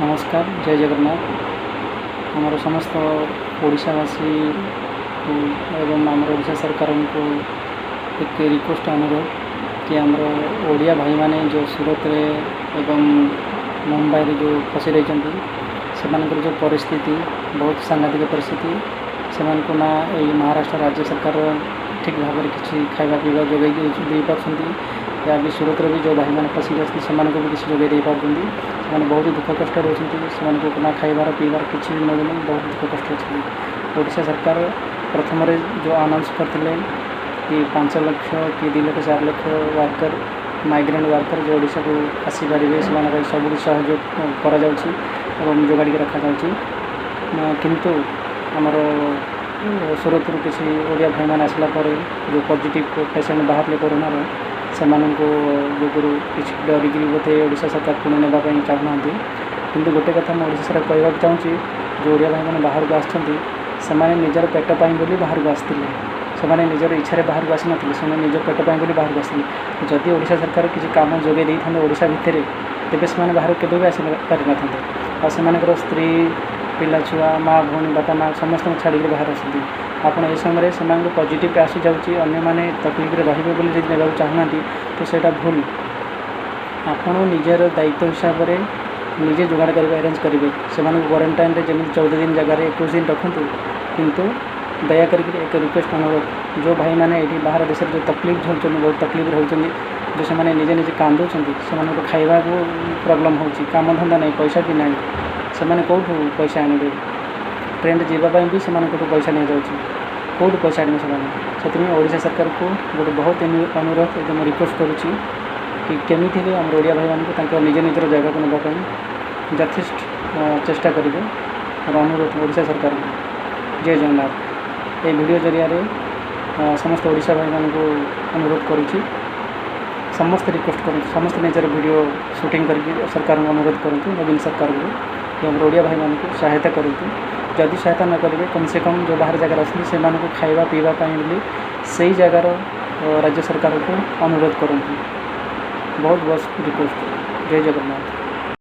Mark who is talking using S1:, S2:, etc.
S1: ନମସ୍କାର, ଜୟ ଜଗନ୍ନାଥ। ଆମର ସମସ୍ତ ଓଡ଼ିଶାବାସୀକୁ ଏବଂ ଆମର ଓଡ଼ିଶା ସରକାରଙ୍କୁ ଏକ ରିକ୍ୱେଷ୍ଟ, ଅନୁରୋଧ କି ଆମର ଓଡ଼ିଆ ଭାଇମାନେ ଯେଉଁ ସୁରତରେ ଏବଂ ମୁମ୍ବାଇରେ ଯେଉଁ ଫସି ରହିଛନ୍ତି, ସେମାନଙ୍କର ଯେଉଁ ପରିସ୍ଥିତି ବହୁତ ସାଂଘାତିକ ପରିସ୍ଥିତି। ସେମାନଙ୍କୁ ନା ଏଇ ମହାରାଷ୍ଟ୍ର ରାଜ୍ୟ ସରକାର ଠିକ୍ ଭାବରେ କିଛି ଖାଇବା ପିଇବା ଯୋଗାଇ ଦେଇପାରୁଛନ୍ତି ୟା ବି ସୁରତରେ ବି ଯେଉଁ ଭାଇମାନେ ଫସିକି ଅଛନ୍ତି, ସେମାନଙ୍କୁ ବି କିଛି ଯୋଗାଇ ଦେଇପାରୁଛନ୍ତି। ସେମାନେ ବହୁତ ଦୁଃଖ କଷ୍ଟରେ ଅଛନ୍ତି। ସେମାନଙ୍କୁ ନା ଖାଇବାର ପିଇବାର କିଛି ବି ମିଳୁନି, ବହୁତ ଦୁଃଖ କଷ୍ଟରେ ଅଛନ୍ତି। ଓଡ଼ିଶା ସରକାର ପ୍ରଥମରେ ଯେଉଁ ଆନାଉନ୍ସ କରିଥିଲେ କି 5 ଲକ୍ଷ କି 2 ଲକ୍ଷ 4 ଲକ୍ଷ ୱାର୍କର, ମାଇଗ୍ରେଣ୍ଟ ୱାର୍କର ଯେଉଁ ଓଡ଼ିଶାକୁ ଆସିପାରିବେ, ସେମାନଙ୍କ ପାଇଁ ସବୁ କିଛି ସହଯୋଗ କରାଯାଉଛି ଏବଂ ଯୋଗାଡ଼ିକି ରଖାଯାଉଛି। କିନ୍ତୁ ଆମର ସୁରତରୁ କିଛି ଓଡ଼ିଆ ଭାଇମାନେ ଆସିଲା ପରେ ଯେଉଁ ପଜିଟିଭ୍ ପେସେଣ୍ଟ ବାହାରିଲେ କରୋନାର, ସେମାନଙ୍କୁ ଯୋଗୁରୁ କିଛି ଡରିକିରି ବୋଧେ ଓଡ଼ିଶା ସରକାର ପୁଣି ନେବା ପାଇଁ ଚାହୁଁନାହାନ୍ତି। କିନ୍ତୁ ଗୋଟେ କଥା ମୁଁ ଓଡ଼ିଶା ସରକାର କହିବାକୁ ଚାହୁଁଛି, ଯେଉଁ ଓଡ଼ିଆ ଭାଇମାନେ ବାହାରକୁ ଆସିଛନ୍ତି, ସେମାନେ ନିଜର ପେଟ ପାଇଁ ବୋଲି ବାହାରକୁ ଆସିଥିଲେ। ସେମାନେ ନିଜର ଇଚ୍ଛାରେ ବାହାରକୁ ଆସିନଥିଲେ, ସେମାନେ ନିଜ ପେଟ ପାଇଁ ବୋଲି ବାହାରକୁ ଆସିଥିଲେ। ଯଦି ଓଡ଼ିଶା ସରକାର କିଛି କାମ ଯୋଗାଇ ଦେଇଥାନ୍ତେ ଓଡ଼ିଶା ଭିତରେ, ତେବେ ସେମାନେ ବାହାରକୁ କେବେ ବି ଆସି ପାରିନଥାନ୍ତେ। ଆଉ ସେମାନଙ୍କର ସ୍ତ୍ରୀ, ପିଲା ଛୁଆ, ମା, ଭଉଣୀ, ବାପା, ମା ସମସ୍ତଙ୍କୁ ଛାଡ଼ିକିରି ବାହାରେ ଆସନ୍ତି। ଆପଣ ଏ ସମୟରେ ସେମାନଙ୍କୁ ପଜିଟିଭ୍ ଆସିଯାଉଛି, ଅନ୍ୟମାନେ ତକଲିଫରେ ରହିବେ ବୋଲି ଯଦି ନେବାକୁ ଚାହୁଁନାହାନ୍ତି, ତ ସେଇଟା ଭୁଲ। ଆପଣ ନିଜର ଦାୟିତ୍ୱ ହିସାବରେ ନିଜେ ଯୋଗାଡ଼ କରିବେ, ଆରେଞ୍ଜ କରିବେ। ସେମାନଙ୍କୁ କ୍ୱାରେଣ୍ଟାଇନ୍ରେ ଯେମିତି 14 ଦିନ ଜାଗାରେ 21 ଦିନ ରଖନ୍ତୁ। କିନ୍ତୁ ଦୟା କରିକିରି ଏକ ରିକ୍ୱେଷ୍ଟ, ଅନୁରୋଧ, ଯେଉଁ ଭାଇମାନେ ଏଇଠି ବାହାର ଦେଶରେ ଯେଉଁ ତକଲିଫ ଝେଲୁଛନ୍ତି, ବହୁତ ତକଲିଫରେ ହେଉଛନ୍ତି, ଯେଉଁ ସେମାନେ ନିଜେ ନିଜେ କାନ୍ଦୁଛନ୍ତି, ସେମାନଙ୍କୁ ଖାଇବାକୁ ପ୍ରୋବ୍ଲେମ୍ ହେଉଛି, କାମଧନ୍ଦା ନାହିଁ, ପଇସା ବି ନାହିଁ, ସେମାନେ କେଉଁଠୁ ପଇସା ଆଣିବେ? ଟ୍ରେନରେ ଯିବା ପାଇଁ ବି ସେମାନଙ୍କଠୁ ପଇସା ନିଆଯାଉଛି। କେଉଁଠୁ ପଇସା ଆଣିବେ ସେମାନେ? ସେଥିପାଇଁ ଓଡ଼ିଶା ସରକାରକୁ ଗୋଟେ ବହୁତ ଅନୁରୋଧ ଏବଂ ରିକ୍ୱେଷ୍ଟ କରୁଛି କି କେମିତି ହେଲେ ଆମର ଓଡ଼ିଆ ଭାଇମାନଙ୍କୁ ତାଙ୍କ ନିଜ ନିଜର ଜାଗାକୁ ନେବା ପାଇଁ ଯଥେଷ୍ଟ ଚେଷ୍ଟା କରିବେ। ମୋର ଅନୁରୋଧ ଓଡ଼ିଶା ସରକାରଙ୍କୁ। ଜୟ ଜଗନ୍ନାଥ। ଏହି ଭିଡ଼ିଓ ଜରିଆରେ ସମସ୍ତ ଓଡ଼ିଶା ଭାଇମାନଙ୍କୁ ଅନୁରୋଧ କରୁଛି, ସମସ୍ତେ ରିକ୍ୱେଷ୍ଟ କରନ୍ତୁ, ସମସ୍ତେ ନିଜର ଭିଡ଼ିଓ ସୁଟିଂ କରିକି ସରକାରଙ୍କୁ ଅନୁରୋଧ କରନ୍ତୁ, ନବୀନ ସରକାରଙ୍କୁ, କି ଆମର ଓଡ଼ିଆ ଭାଇମାନଙ୍କୁ ସହାୟତା କରନ୍ତୁ। ଯଦି ସହାୟତା ନ କରିବେ, କମ୍ ସେ କମ୍ ଯେଉଁ ବାହାର ଜାଗାରେ ଅଛନ୍ତି, ସେମାନଙ୍କୁ ଖାଇବା ପିଇବା ପାଇଁ ବୋଲି ସେଇ ଜାଗାର ରାଜ୍ୟ ସରକାରଙ୍କୁ ଅନୁରୋଧ କରନ୍ତୁ। ବହୁତ ବହୁତ ରିକ୍ୱେଷ୍ଟ। ଜୟ ଜଗନ୍ନାଥ।